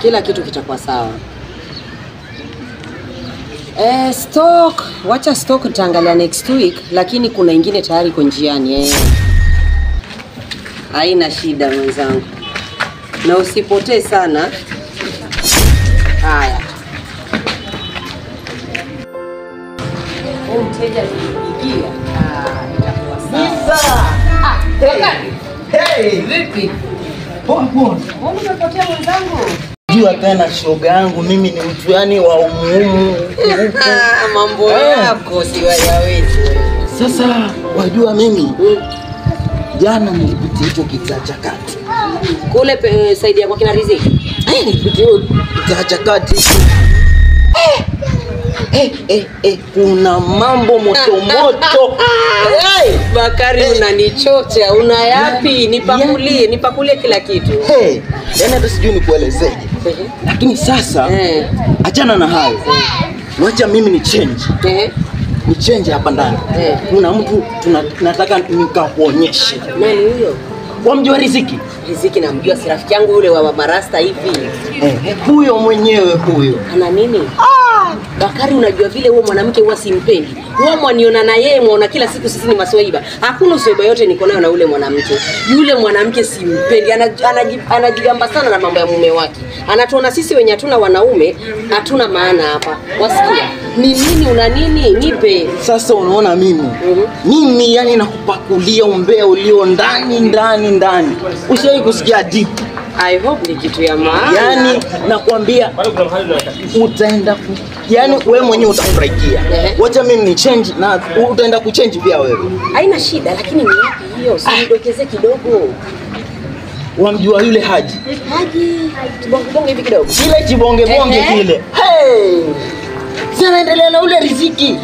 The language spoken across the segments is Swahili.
Kila kitu kitakuwa sawa. Stock, wacha stock nitaangalia next week, lakini kuna ingine tayari iko njiani. Haina shida mwenzangu. Na usipotee sana. Haya. Mteja nipigia. Itakuwa sawa. Hey, vipi? Poa poa. Mbona umepotea mwenzangu? Jua tena shoga yangu mimi ni mtu yani wa umuhimu. Mambo yako si wayawezi. Sasa wajua mimi jana nilipitia hicho kitaa cha kati. Kule saidi ya kwa kina Riziki. Nilipitia hicho kitaa cha kati. Kuna mambo moto moto. Bakari unanichocha, una yapi? Nipakulie, nipakulie kila kitu. Yaani hata sijui nikuelezeje. Lakini sasa achana na hayo. Wacha mimi ni change. Ni change hapa ndani. Kuna mtu tunataka nikakuonyeshe. Nani huyo? Wamjua Riziki? Riziki namjua, si rafiki yangu yule wa marasta hivi. Huyo mwenyewe huyo. Ana nini? Bakari unajua vile huo mwanamke huwa simpendi. Huwa mwaniona na yeye muona kila siku sisi ni maswaiba. Hakuna uswaiba yote niko nayo na ule mwanamke. Yule mwanamke simpendi. Anajigamba sana na mambo ya mume wake. Anatuona sisi wenye hatuna wanaume, hatuna maana hapa. Wasikia? Ni nini una nini? Nipe. Sasa unaona mimi. Mimi yani nakupakulia umbea ulio ndani ndani ndani. Ushawahi kusikia deep? I hope ni kitu ya maana. Yani nakwambia utaenda yani wewe mwenyewe utafurahikia. Wacha mimi ni change na utaenda kuchange pia wewe. Haina shida, lakini ni yapi hiyo? Usinidokeze kidogo. Wamjua yule Haji? Haji kibonge bonge hivi kidogo. Kile kibonge bonge kile. Hey! Sasa naendelea na ule Riziki.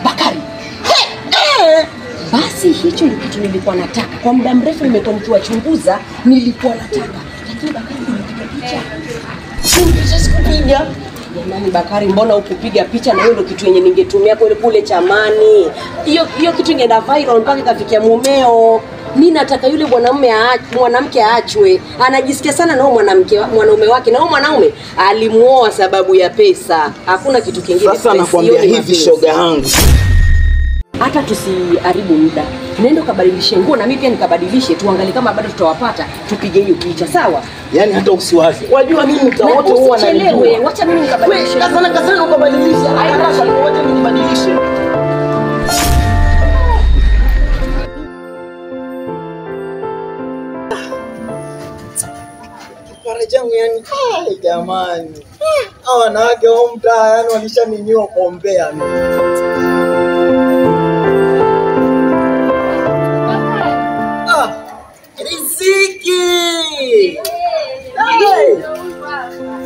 Bakari. Hey! Basi hicho ni kitu nilikuwa nataka. Kwa muda mrefu nimekuwa nikiwachunguza, nilikuwa nataka. Lakini Bakari ulipiga picha. Picha sikupiga. Jamani Bakari, mbona ukupiga picha? Na hiyo ndio kitu yenye ningetumia kule kule chamani. Hiyo kitu ingeenda viral mpaka ikafikia mumeo. Mimi nataka yule mwanamume mwanamke aachwe. Anajisikia sana na huyo mwanamke mwanaume wake, na huyo mwanaume alimuoa sababu ya pesa. Hakuna kitu kingine. Sasa nakwambia hivi shoga yangu. Hata tusiharibu muda. Nenda ukabadilishe nguo na mimi pia nikabadilishe, tuangalie kama bado tutawapata, tupige hiyo picha, sawa? Yaani hata usiwaze. Wajua mimi mtawote huwa ananijua. Wacha mimi nikabadilishe. Kazana kazana ukabadilisha. Haraka wacha mimi nibadilishe. Kipara changu yani, hai jamani. Hawa wanawake wa mtaa yani walishaninyoa kuombea mimi. Riziki!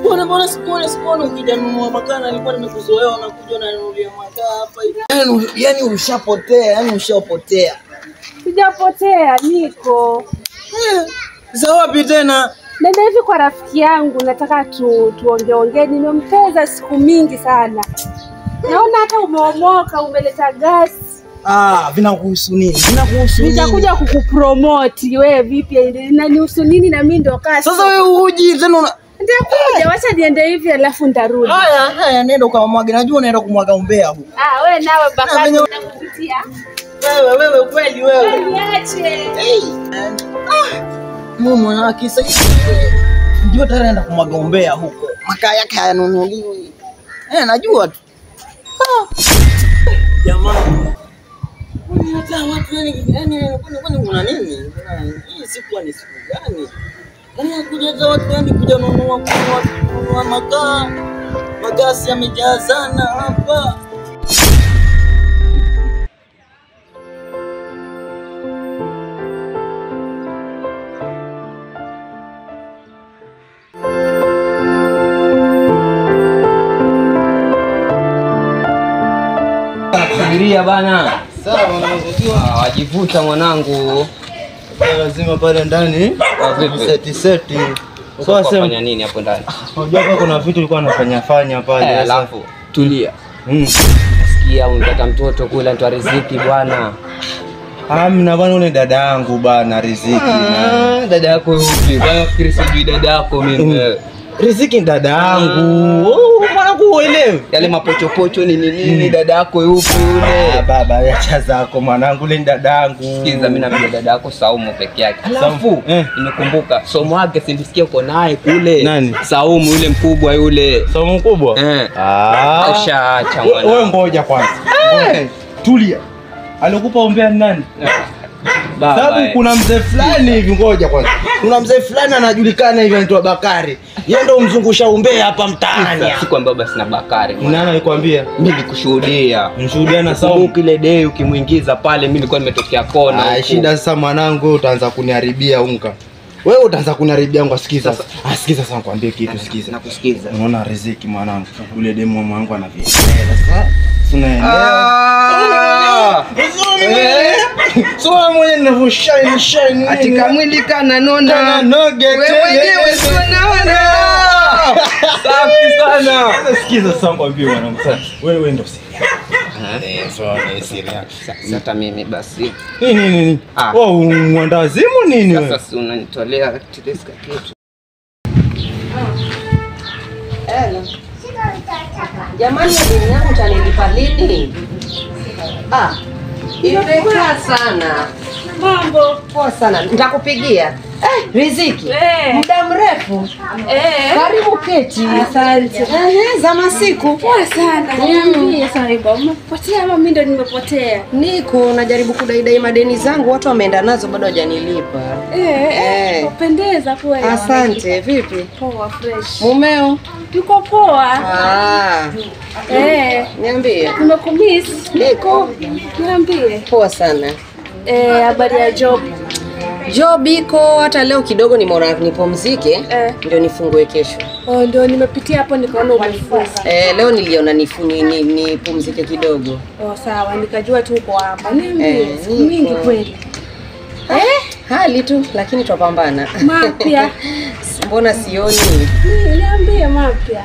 Mbona sikuona ukija nunua makaa? Nilikuwa nimekuzoea unakuja unanunulia makaa hapa hivi. Yaani ushapotea, yaani ushapotea. Sijapotea, niko. Za wapi tena? Nenda hivi kwa rafiki yangu, nataka tuongeongee. Nimempeza siku mingi sana. Naona hata umeomoka, umeleta gasi. Vinakuhusu nini? Vinakuhusu nini? Nitakuja kukupromote wewe vipi? Inanihusu nini na mimi ndo kasi? Sasa wewe uji tena una Nitakuja, wacha niende hivi alafu nitarudi. Haya, haya nenda ukamwage. Najua unaenda kumwaga umbea huko. Wewe nawe Bakari nakupitia. Wewe kweli wewe. Niache. Hey. Mume mwanawake sasa ndio tayari anaenda kumwaga umbea huko. Makaa yake hayanunuliwi. Najua tu. Jamani. Hata watu yani kwani kuna nini? Hii siku ni siku gani? Yaani kuja hata watu yani kuja nunua makaa. Magasi yamejaa sana hapa. Nakusubiria bana. Sawa mwanangu. Wajivuta mwanangu. Lazima pale ndani seti seti. Sasa fanya nini hapo ndani? Unajua hapa kuna vitu ulikuwa unafanya fanya pale. Alafu tulia. Nasikia umepata mtoto kule anaitwa Riziki bwana. Hamna bwana, ule dada yangu bwana Riziki. Dada yako yupi? Bwana nafikiri sijui dada yako mimi. Riziki dada yangu. Mwanangu uelewe. Yale mapochopocho ni nini dada yako yupi yule? Ah baba, acha zako mwanangu, yule ni dada yangu. Sikiza, mimi namjua dada yako Saumu peke yake. Alafu nimekumbuka somo wake silisikia uko naye kule. Nani? Saumu yule mkubwa yule. Saumu mkubwa? Ah. Ashaacha mwanangu. Wewe ngoja kwanza. Tulia. Alikupa ombea ni nani? Sababu kuna mzee fulani hivi, ngoja kwanza. Kuna mzee fulani anajulikana hivi anaitwa Bakari. Yeye ndio mzungusha umbea hapa mtaani. Sikwambia basi na Bakari. Nani alikwambia? Mimi nikushuhudia. Nishuhudia na Saumu. Kumbuka ile day ukimuingiza pale mimi nilikuwa nimetokea kona. Ah, shida sasa mwanangu, wewe utaanza kuniharibia unga. Wewe utaanza kuniharibia unga, sikiza. Ah, sikiza sasa nikwambie kitu, sikiza. Nakusikiza. Unaona Riziki mwanangu, yule demu mwanangu ana vile. Sasa unaelewa? Sio mwenye ninavyoshine shine. Atika mwili kana nona. Wewe mwenyewe si unaona. Safi sana. Sikiza sasa nikwambie mwanangu sasa. Wewe ndio siri. Eh, siri. Sasa mimi basi. Nini nini? Wewe mwandazimu nini wewe? Sasa si unanitolea tireska kitu. Hello. Jamani, deni yangu utanilipa lini? Ah. Imekaa sana. Mambo poa sana. Nitakupigia. Riziki. Muda mrefu. Karibu keti. Asante. Za masiku. Poa sana. Niambie Saiba, umepotea ama mimi ndo nimepotea? Niko najaribu kudaidai madeni zangu, watu wameenda nazo bado hawajanilipa. Upendeza kweli. Asante. Vipi? Poa fresh. Mumeo? Yuko poa. Niambie. Nimekumiss. Niko. Niambie. Poa sana. Habari ya job? Job iko, hata leo kidogo nimeona nipumzike, ndio nifungue kesho. Oh, ndio nimepitia hapo nikaona umefunga. Leo niliona nipumzike kidogo. Oh, sawa, nikajua tu uko hapa. Niambie, siku mingi kweli. Hali tu lakini twapambana. Mapya. Mbona sioni? Niambie mapya.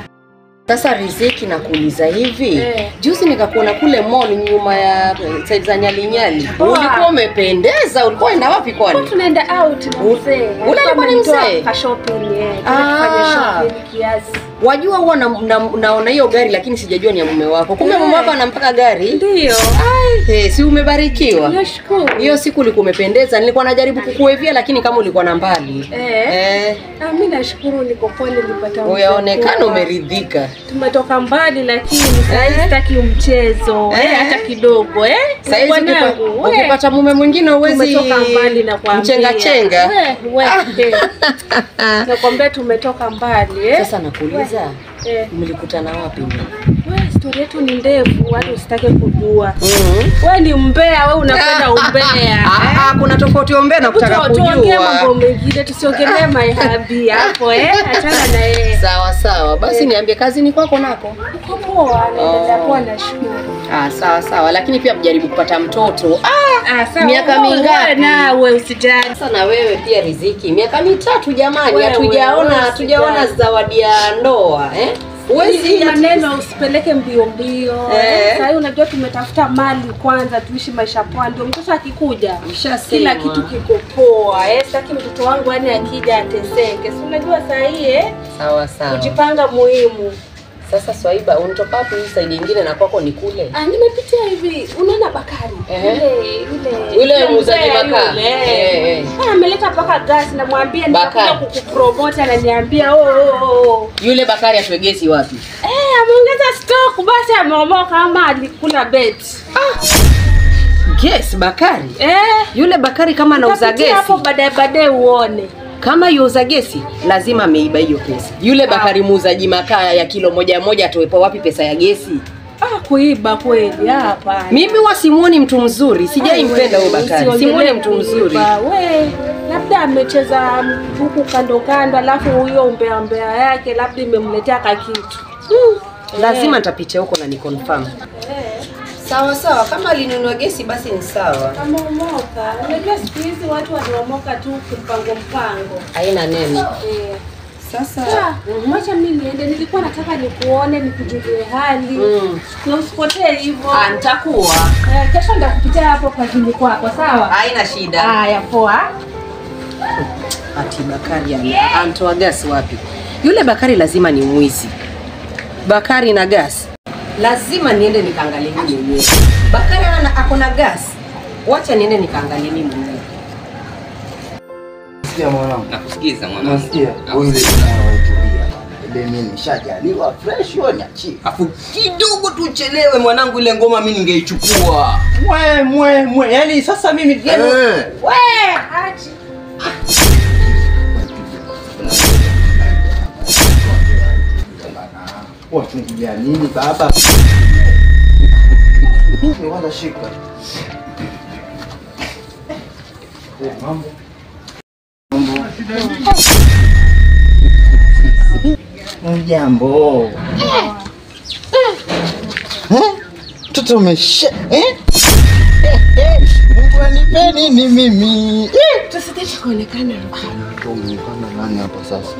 Sasa Riziki, nakuuliza hivi. Juzi nikakuona kule mall nyuma ya side za Nyali Nyali. Ulikuwa umependeza, ulikuwa unaenda wapi kwani? Tunaenda out na mzee. Ule alikuwa ni mzee? Ka shopping Tufanye shopping kiasi. Wajua huwa naona hiyo gari lakini sijajua ni ya mume wako. Kumbe mume wako anampaka gari? Ndio. Ai, si umebarikiwa? Nashukuru. Hiyo siku ulikuwa umependeza. Nilikuwa najaribu kukuevia lakini kama ulikuwa na mbali. Mimi nashukuru niko poa, nilipata mzee. Unaonekana umeridhika. Tumetoka mbali lakini sasa sitaki mchezo hata kidogo. Sasa ukipata mume mwingine huwezi. Tumetoka mbali na kuambia. Mchenga chenga. Nakwambia tumetoka mbali. Sasa nakuuliza, mlikutana wapi? Wewe, story yetu ni ndefu, watu usitake kujua. Wewe ni mbea, wewe unapenda umbea. Kuna tofauti umbea na kutaka kujua. Tuongee mambo mengine, tusiongelee my hapo Achana na yeye. Sawa sawa. Basi niambie kazini kwako nako. Uko poa, naendelea poa na shukuru. Sawa sawa, lakini pia mjaribu kupata mtoto. Sawa. Miaka mingapi? Na wewe usijali. Sasa na wewe pia Riziki, miaka mitatu jamani, hatujaona zawadi ya ndoa, Huwezi maneno usipeleke mbio mbio. Sasa unajua tumetafuta mali kwanza tuishi maisha poa, ndio mtoto akikuja kila kitu kiko poa. Sitaki mtoto wangu yani akija ateseke. Si unajua sasa hii Sawa sawa. Kujipanga muhimu. Sasa Swaiba, unatoka wapi hii side nyingine na kwako ni kule? Nimepitia hivi, unaona Bakari. Yule muuzaji makaa. Ameleta paka gas na mwambie nitakuja kukupromote, ananiambia Yule Bakari atoe gesi wapi? Ameongeza stock basi, ameomoka kama alikula bet. Gesi Bakari? Yule Bakari kama anauza gesi. Hapo baadaye uone. Kama yuuza gesi lazima ameiba hiyo pesa. Yule Bakari muuzaji makaa ya kilo moja moja atoepa wapi pesa ya gesi? Kuiba kweli hapa. Mimi huwa simuoni mtu mzuri, sijaimpenda huyo Bakari. Simuoni mtu mzuri. We, labda amecheza huku kando kando, alafu huyo umbea umbea yake labda imemletea kakitu. Lazima nitapitia huko na ni confirm. Sawa sawa, kama alinunua gesi basi ni sawa. Ameomoka. Unajua siku hizi watu wanaomoka tu mpango mpango. Haina neno. Sasa wacha mimi niende, nilikuwa nataka nikuone nikujulie hali. Na usipotee hivyo. Nitakuwa. Kesho nitakupitia hapo kazini kwako, sawa? Haina shida. Haya, poa. Ati Bakari anatoa gasi wapi? Yule Bakari lazima ni mwizi. Bakari na gas. Lazima niende nikaangalie mimi mwenyewe. Bakari ana ako na gas. Wacha niende nikaangalie mimi mwenyewe. Sikia mwanangu. Nakusikiza mwanangu. Nasikia. Wewe tulia. Ebe mimi nishajaliwa fresh wewe niachie. Afu kidogo tu uchelewe mwanangu, ile ngoma mimi ningeichukua. Mwe. Yaani sasa mimi we achi. Wachungulia nini baba? Ni wala shika. Mambo. Jambo. Mtoto umesha Mungu anipe nini mimi? Tusitaki kuonekana. Kuonekana nani hapa sasa?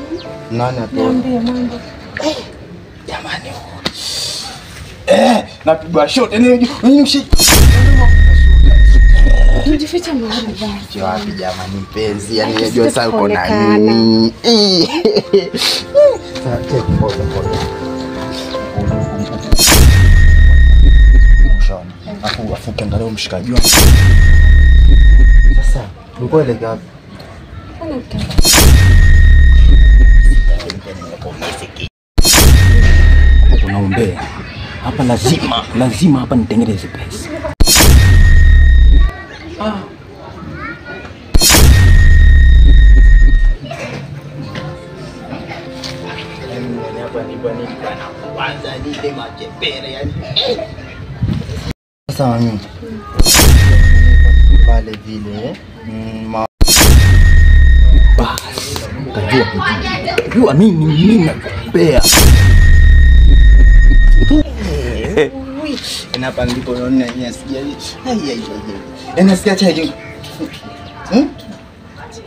Nani hapa? Niambie mambo. Jamani. Napigwa shot. Yaani tujifiche mahali basi. Wapi jamani mpenzi? Yaani unajua sasa uko na nini? Sasa ngoja ngoja. Ushaona. Afu ukiangalia mshikaji wangu. Sasa ulikuwa ile wapi? Kuna umbea. Hapa lazima hapa nitengeneze pesa. Sasa mami. Pale vile bas kajua kujua mimi nakupea. Na hapa ndipo naona nasikia. Ai ai ai. Nasikia chaje.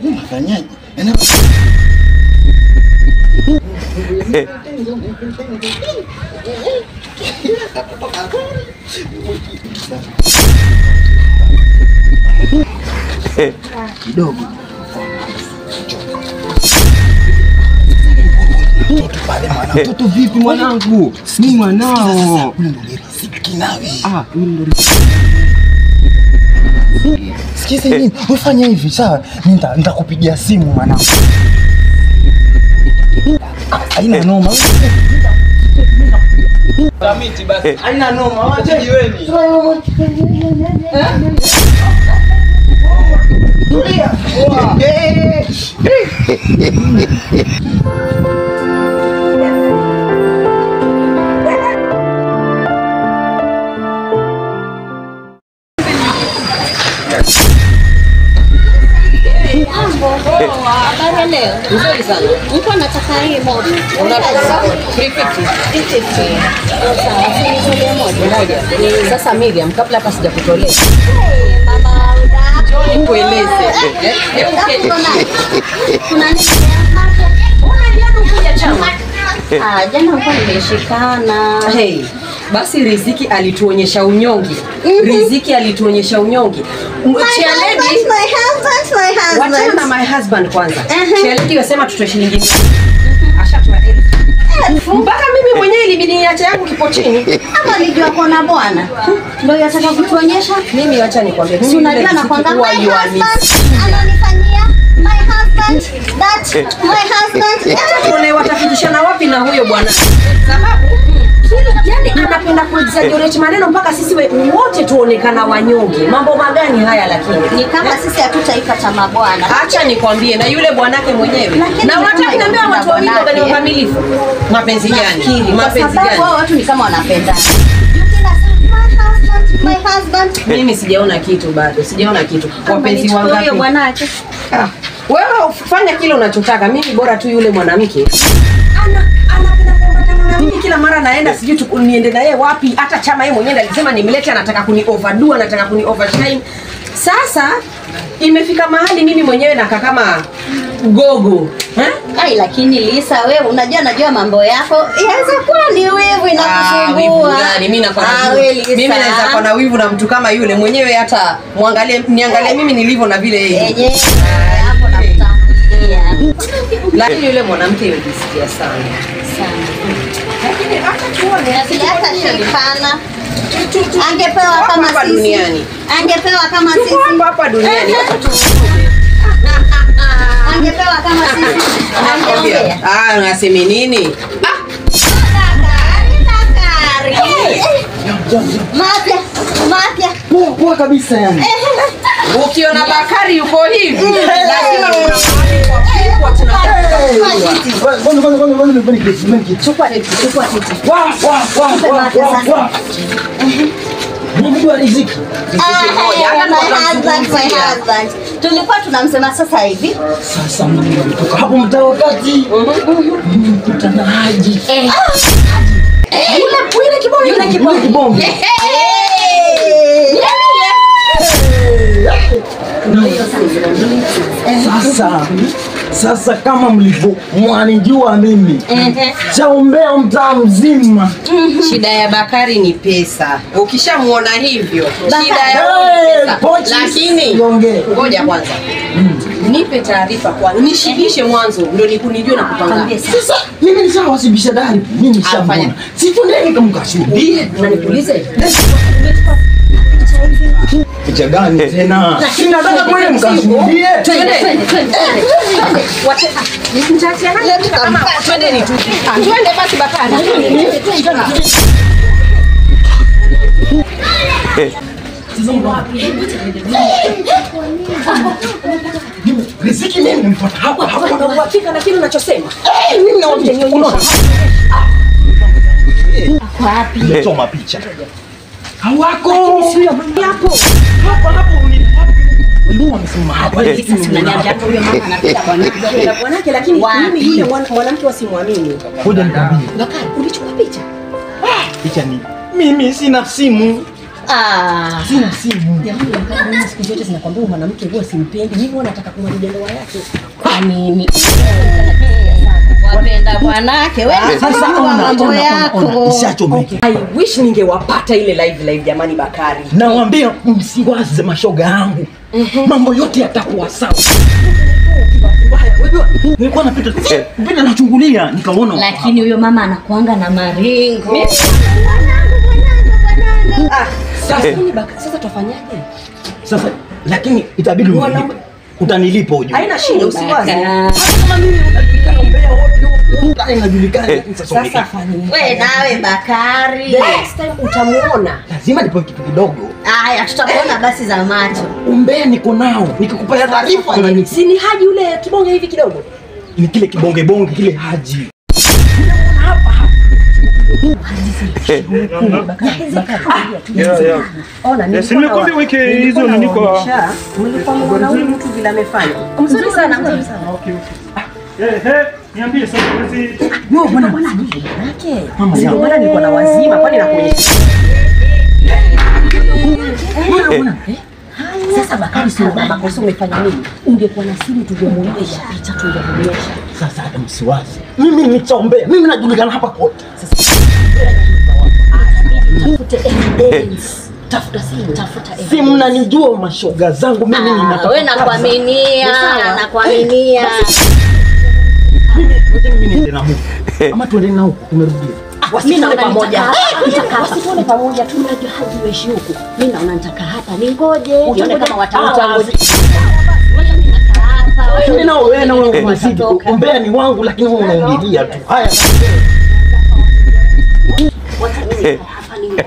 Unafanyaje? Kidogo. Mtoto pale mwana. Mtoto vipi mwanangu? Ni mwanao. Ah, sikiza nini? Ufanye hivi sawa? Mimi nitakupigia simu mwanangu. Haina noma. Tamiti basi. Haina noma. Wacha jiweni. Tulia. Habari leo. Nzuri sana. Niko nataka hii moja. Unataka 350. 350. Sawa, moja. Moja. Sasa Miriam, kabla hata sijakutolea. Mama njoo nikueleze. Hebu kuna nini? Mbona jana ukuja chama? Ah, jana nilikuwa nimeshikana. Hey, basi Riziki alituonyesha unyonge. Riziki alituonyesha unyonge. My husband, my husband. Wachana na my husband kwanza. Chialedi wasema tutoe shilingi 100. Ashatoa 1000. Mpaka mimi mwenyewe ilibidi niache yangu kipo chini. Ama nilijua kona bwana. Ndio yataka kutuonyesha. Mimi acha nikwambie. Si unajua na kwanga my husband ananifanyia my husband that my husband. Tuone watafikishana wapi na huyo bwana. Sababu yani anapenda kuexaggerate maneno mpaka sisi wote tuonekana wanyonge. Mambo magani haya lakini? Ni kama sisi hatutaipata mabwana. Acha nikwambie na yule bwanake mwenyewe. Na unataka kuniambia watu wawili ni wakamilifu? Mapenzi gani? Mapenzi gani? Wao watu ni kama wanapendana. My husband. Mimi sijaona kitu bado. Sijaona kitu. Wapenzi wangapi? Huyo bwanake. Wewe fanya kile unachotaka. Mimi bora tu yule mwanamke. Anapenda kuambatana na mimi kila mara naenda sijui niende na yeye wapi. Hata chama yeye mwenyewe alisema nimlete, anataka kuni overdo, anataka kuni overshine. Sasa imefika mahali mimi mwenyewe nakaa kama gogo. Ai, lakini Lisa wewe unajua najua mambo yako. Inaweza kuwa ni wivu inakusumbua. Mimi nakuwa mimi naweza kuwa na wivu na mtu kama yule mwenyewe, hata muangalie niangalie mimi nilivyo na vile yeye. Yenyewe hapo nakutambulia. Lakini yule mwanamke yojisikia sana. Sana. Lakini hata tuone hata shikana. Angepewa kama sisi duniani. Angepewa kama sisi. Tuko hapa duniani. Angepewa kama sisi. Angeongea. Ah, unasema nini? Mapya, mapya. Poa poa kabisa yani. Ukiona Bakari yuko hivi, lazima kuna mahali kwa kupikwa tunataka. Kwanza Chukua kiti, chukua kiti. Wa wa wa wa wa. Mungu riziki. My husband. Tulikuwa tunamsema sasa hivi. Sasa mimi nimetoka hapo mtaa wakati. Nimekutana Haji. Yule kibonge. Kibonge. Sasa kama mlivyo mwanijua mimi. Chaombea mtaa mzima. Shida ya Bakari ni pesa. Ukishamuona hivyo, shida ya pesa. Lakini ngoja kwanza. Nipe taarifa kwanza. Nishibishe mwanzo ndio nikunijue na kupanga. Sasa mimi nishawasibisha dari. Mimi nishamuona. Si twendeni kamkashuhudie. Na nikuulize. Picha gani tena? Ninataka kwenda mkashuhudie. Twende. Wacha nitaachia nani kama twende ni tu. Twende basi Bakari. Riziki mimi nimfuata hapa hapa. Una uhakika na kile unachosema? Mimi naona. Wapi? Nimechoma picha. Hawako. Lakini sio hapo. Hapa hapo ni wapi? Wamesimama hapa. Sasa huyo mama anapita bwanake, lakini mimi yule mwanamke wasimwamini. Ngoja nikwambie. Bakari, ulichukua picha? Picha ni mimi sina simu. Sina simu. Jamani, mimi siku zote zinakwambia mwanamke huwa simpendi. Mimi huwa nataka kumharibia ndoa yake. Kwa nini? Wapenda bwanake wewe. Sasa mambo yako. Nishachomeka. I wish ningewapata ile live jamani Bakari. Nawaambia msiwaze mashoga yangu. Mambo yote yatakuwa sawa. Nilikuwa napita pita nachungulia nikaona. Lakini huyo mama anakuanga na maringo. Sasa tufanyaje? Sasa lakini itabidi utanilipa ujue. Haina shida usiwaze. Hata kama mimi unajulikana mbea wote unajulikana. Sasa fanya. Wewe nawe Bakari. Next time utamuona. Lazima nipewe kitu kidogo. Haya tutakuona basi za macho. Umbea niko nao. Nikikupa taarifa Si ni Haji yule kibonge hivi kidogo? Ni kile kibonge bonge kile Haji. Nimekuambia weke hizo nini kwa nilikuwa muona huyu mtu vile amefanya. Mzuri sana, mzuri sana. Okay, okay. Niambie sasa basi. Wewe bwana bwana yake. Ndio maana nilikuwa na wazima kwani nakuonyesha. Sasa Bakari sio makosa umefanya nini? Ungekuwa na simu tungemuonyesha picha tungemuonyesha. Sasa hata msiwaze. Mimi nitaombea. Mimi najulikana hapa kote. Sasa tafute evidence. Tafuta simu, tafuta evidence. Simu mnanijua mashoga zangu mimi ninataka. Wewe nakuaminia, nakuaminia. Mimi niende na huko. Ama tuende na huko tumerudia. Wasituone pamoja. Wasituone pamoja tu unajua Haji weshi huku. Mimi naona nitaka hapa ningoje. Nione kama wataona. Mimi na wewe na wewe unazidi. Umbea ni wangu lakini wewe unaingilia tu. Haya. Wacha mimi hapa ningoje.